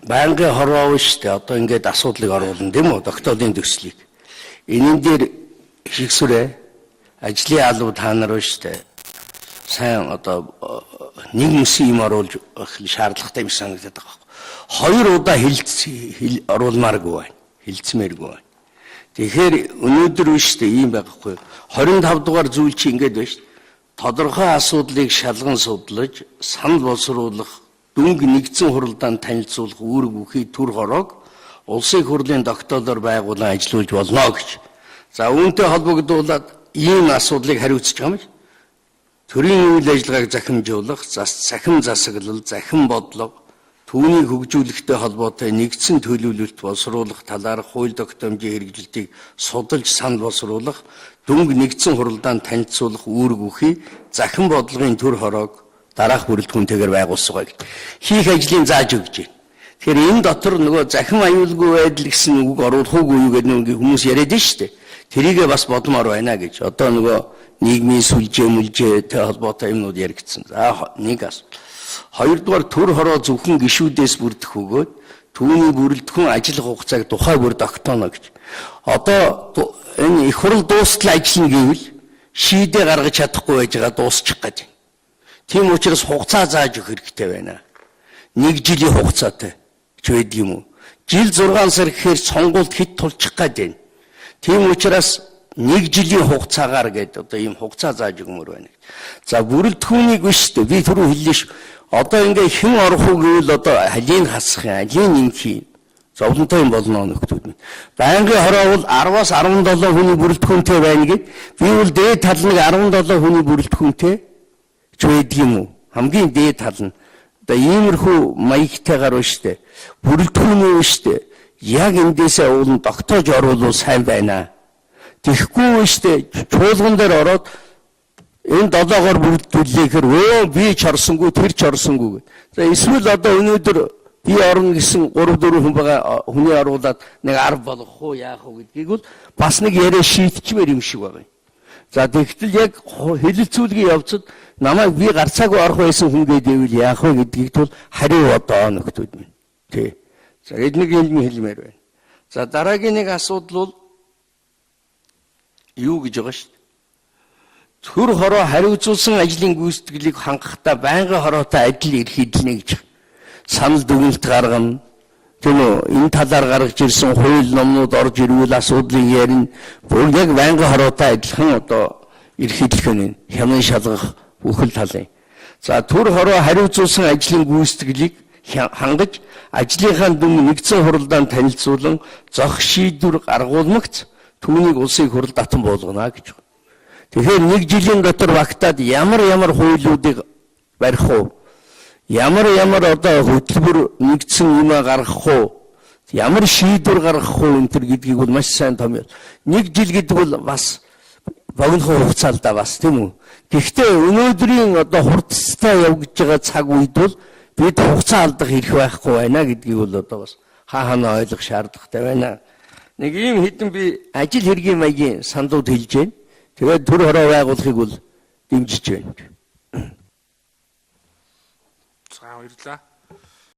Байнгын хорвоо шүү дээ. Одоо ингээд асуудлыг оруулна, тийм үү? Тогтоолын төслийг. Энэн дээр хигсүрээ ажлын алуу та нар шүү дээ. Сайн одоо нэг мөсөн юм оруулж шаардлагатай юм санагдаад байгаа байхгүй. Хоёр удаа хилцэх оруулмааргүй байна. Хилцмээргүй байна. Тэгэхээр өнөөдөр биш үү, ийм байхгүй. 25 дугаар зүйл чи ингээд байна шүү. Тодорхой асуудлыг шалган судлаж, санал боловсруулах, дүнг нэгдсэн хуралдаанд танилцуулах үүрэг бүхий төр хороог улсын хурлын тогтоолоор байгуулан ажилуулж болно гэж. За, үүнтэй холбогдуулаад ийм асуудлыг хариуцж байгаа юм. Төрийн үйл ажиллагааг захимжуулах, цахим засаглал, захин бодлого, түүнийг хөгжүүлэхтэй холбоотой нэгдсэн төлөвлөлт боловсруулах талаар хууль тогтоомжийн хэрэгжилтийг судалж санал боловсруулах, дүнг нэгдсэн хуралдаанд танилцуулах үүрэг бүхий захин бодлогын төр хороог дараах бүрэлдэхүүнтэйгээр байгуулсан гэж хийх ажлын зааж өгч байна. Тэгэхээр энэ дотор нөгөө захин аюулгүй байдал гэсэн үг оруулах уугүй юу гэдэг нэг хүмүүс яриад нь шүү дээ. Тэрийгээ бас бодмоор байна гэж. Одоо нөгөө нийгмийн сүлжээ мүлжээтэй холбоотой юмнууд яригдсан. За, нэг асуудал. Хоёрдугаар, төр хороо зөвхөн гишүүдээс бүрдэх бөгөөд түүний бүрэлдэхүүн ажиллах хугацааг тухай бүр тогтооно гэж. Одоо энэ их хурл дуустал ажиллана гэвэл шийдээ гаргаж чадахгүй байж байгаа, дуусчих гэж. Тийм учраас хугацаа зааж өгөх хэрэгтэй байна. Нэг жилийн хугацаатай ч байдаг юм уу? Жил 6 сар гэхээр сонгуульд хэд тулчих гээд байна. Тийм учраас нэг жилийн хугацаагаар гээд одоо ийм хугацаа зааж өгмөр байна. За, бүрэлдэхүүнийг биш үү? Би түрүү хэллээ шүү. Одоо ингээ хэн орох уу гэвэл одоо алийг хасах юм, алийг нэмэх юм. Зовлонтой юм болно, нөхдүүд минь. Байнгын хороо бол 10-аас 17 хүний бүрэлдэхүүнтэй байна гэд. Би бол дээд тал нэг 17 хүний бүрэлдэхүүнтэй ч байдаг юм уу? Хамгийн дээд тал нь. Одоо иймэрхүү маягтайгаар байна шүү дээ. Бүрэлдэхүүний байна шүү дээ. Яг эндээсээ уулын тогтоож оруулвал сайн байна. Тэгэхгүй байна шүү дээ. Чуулган дээр ороод энэ долоогоор бүрэлдүүлээ гэхээр өө би ч орсонгүй, тэр ч орсонгүй гэ. За, эсвэл одоо өнөөдөр би орно гэсэн 3 4 хүн байгаа, хүний оруулаад нэг 10 болгох уу, яах уу гэдгийг бол бас нэг яриа шийдчихмээр юм шиг байгаа юм. За, тэгтэл яг хэлэлцүүлгийн явцад намайг би гарцаагүй орох байсан хүн гэдээвэл яах вэ гэдгийг тул хариу одоо нөхдүүд минь. Тий. За, эднийг юм хэлмээр байна. За, дараагийн нэг асуудал бол юу гэж байгаа шүү дээ. Төр хороо хариуцуулсан ажлын гүйцэтгэлийг хангахдаа байнгын хороотой адил эрх эдлэнэ гэж санал дүгнэлт гаргана. Тийм үү? Энэ талаар гаргаж ирсэн хууль номнууд орж ирвэл асуудлыг ярина. Бүр яг байнгын хороотой адилхан одоо эрх эдлэх нь хянан шалгах бүхэл талын. За, төр хороо хариуцуулсан ажлын гүйцэтгэлийг хангаж ажлынхаа дүн нэгдсэн хуралдаанд танилцуулан зох шийдвэр гаргуулмагц түүнийг улсын хурал татан буулгана гэж. Тэгэхээр нэг жилийн дотор багтаад ямар ямар хуулиудыг барих уу? Ямар ямар одоо хөтөлбөр нэгдсэн юм гаргах уу? Ямар шийдвэр гаргах уу энэ төр гэдгийг бол маш сайн том. Нэг жил гэдэг бол бас богинохон хугацаа л да бас, тийм үү? Гэхдээ өнөөдрийн одоо хурдтай явагдаж байгаа цаг үед бол бид хугацаа алдах эрх байхгүй байна гэдгийг бол одоо бас хаа ханаа ойлгох шаардлагатай байна. Нэг ийм хэдэн би ажил хэргийн маягийн сандууд хэлж байна. Тэгээд төр хороо байгуулахыг бол дэмжиж байна. За, баярлалаа.